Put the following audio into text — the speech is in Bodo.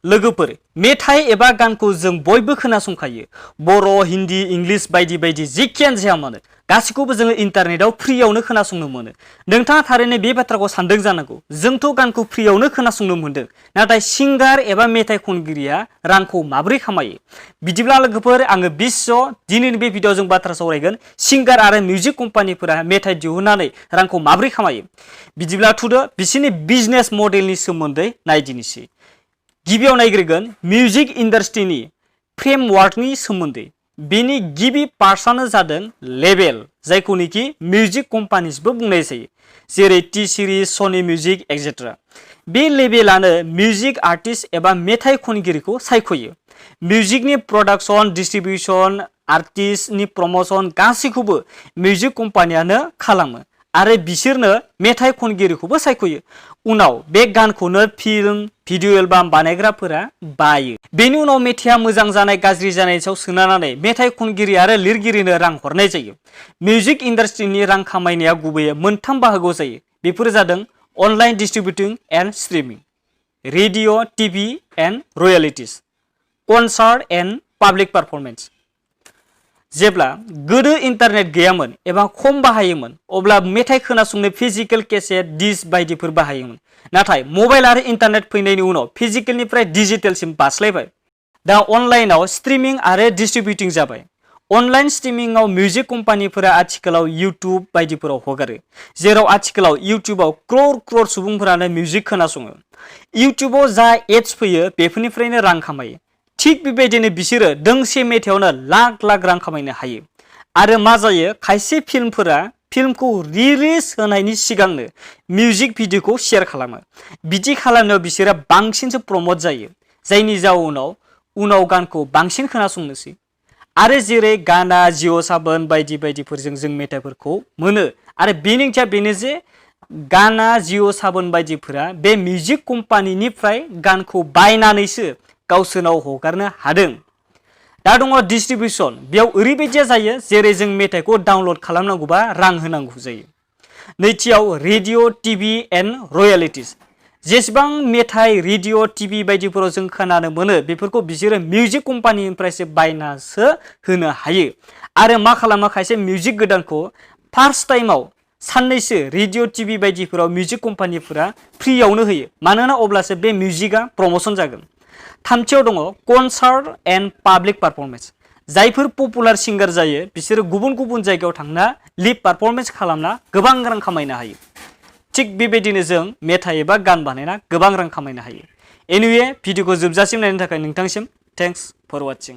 लोगोफोर मेथाइ एबा गानखौ जों बयबो खोनासंखायो बर' हिन्दी इंलिश बायदि बायदि जेखियानो जाया मानो गासिखौबो जोङो इन्टारनेटआव फ्रियावनो खोनासंनो मोनो नोंथाङा थारैनो बे बाथ्राखौ सानदों जानांगौ जोंथ' गानखौ फ्रियावनो खोनासंनो मोनदों नाथाय सिंगार एबा मेथाइ खनगिरिया रांखौ माबोरै खामायो बिदिब्ला लोगोफोर आङो बिश्व दिनैनि बे भिडिअआव जों बाथ्रा सावरायगोन सिंगार आरो मिउजिक कम्पानिफोरा मेथाइ दिहुननानै रांखौ माबोरै खामायो बिदिब्ला थुदो बिसोरनि बिजनेस मडेलनि सोमोन्दै नायदिनिसै गिबियाव नायग्रोगोन मिउजिक इन्डास्ट्रिनि फ्रेमवर्कनि सोमोन्दै बेनि गिबि पार्टआनो जादों लेबेल जायखौनोखि मिउजिक कम्पानिसबो बुंनाय जायो जेरै T series sunny music etcetera बे लेबेलानो मिउजिक आर्टिस्ट एबा मेथाइ खनगिरिखौ सायख'यो मिउजिकनि प्रडाक्शन डिस्ट्रिबिउशन आर्टिस्टनि प्रमोशन गासैखौबो मिउजिक कम्पानियानो खालामो आरो बिसोरनो मेथाइ खनगिरिखौबो सायख'यो उनाव बे गानखौनो फिल्म भिडिअ एलबाम बानायग्राफोरा बायो बेनि उनाव मेथाइया मोजां जानाय गाज्रि जानायनि सायाव सोनारनानै मेथाइ खनगिरि आरो लिरगिरिनो रां हरनाय जायो मिउजिक इन्डास्ट्रिनि रां खामायनाया गुबैयै मोनथाम बाहागोआव जायो बेफोर जादों online distributing and streaming radio TV and realities concert and public performance जेब्ला गोदो इन्टारनेट गैयामोन एबा खम बाहायोमोन अब्ला मेथाइ खोनासंनो फिजिकेल केसेट डिस्क बायदिफोर बाहायोमोन नाथाय मबाइल आरो इन्टारनेट फैनायनि उनाव फिजिकेलनिफ्राय डिजिटेलसिम बास्लायबाय दा अनलाइनाव स्ट्रिमिं आरो डिस्ट्रिबिउटिं जाबाय अनलाइन स्ट्रिमिंआव मिउजिक कम्पानिफोरा आथिखालाव इउट्युब बायदिफोराव हगारो जेराव आथिखालाव इउट्युबाव क्रर सुबुंफोरानो मिउजिक खोनासङो इउट्युबाव जा एड्स फैयो बेफोरनिफ्रायनो रां खामायो थिग बेबायदिनो बिसोरो दोंसे मेथाइयावनो लाख लाख रां खामायनो हायो आरो मा जायो खायसे फिल्मफोरा फिल्मखौ रिलिज होनायनि सिगांनो मिउजिक भिडिअखौ शेयार खालामो बिदि खालामनायाव बिसोरो बांसिनसो प्रमोट जायो जायनि जाउनाव गानखौ बांसिन खोनासंनोसै आरो जेरै गाना जिअ साबोन बायदि बायदिफोरजों जों मेथाइफोरखौ मोनो आरो बेनि ओंथिया बेनो जे गाना जिअ साबोन बायदिफोरा बे मिउजिक कम्पानिनिफ्राय गानखौ बायनानैसो गावसोरनाव हगारनो हादों दा दङ डिस्ट्रिबिउशन बेयाव ओरैबायदिया जायो जेरै जों मेथाइखौ डाउनलड खालामनांगौबा रां होनांगौ जायो नैथियाव रेडिअ टिभि एन्ड रयेलिटिस जेसेबां मेथाइ रेडिअ टिभि बायदिफोराव जों खोनानो मोनो बेफोरखौ बिसोरो मिउजिक कम्पानिनिफ्रायसो बायनासो होनो हायो आरो मा खालामो खायसे मिउजिक गोदानखौ फार्स्ट टाइमाव साननैसो रेडिअ टिभि बायदिफोराव मिउजिक कम्पानिफोरा फ्रियावनो होयो मानोना अब्लासो बे मिउजिकआ प्रमोशन जागोन थामथियाव दङ कनसार्ट एन्ड पाब्लिक पारफरमेन्स जायफोर पपुलार सिंगार जायो बिसोरो गुबुन गुबुन जायगायाव थांना लिभ पारफरमेन्स खालामना गोबां रां खामायनो हायो थिग बेबायदिनो जों मेथाइ एबा गान बानायना गोबां रां खामायनो हायो एनिवे भिडिअखौ जोबजासिम नायनो थाखाय नोंथांसिम थेंक्स फर वाचिं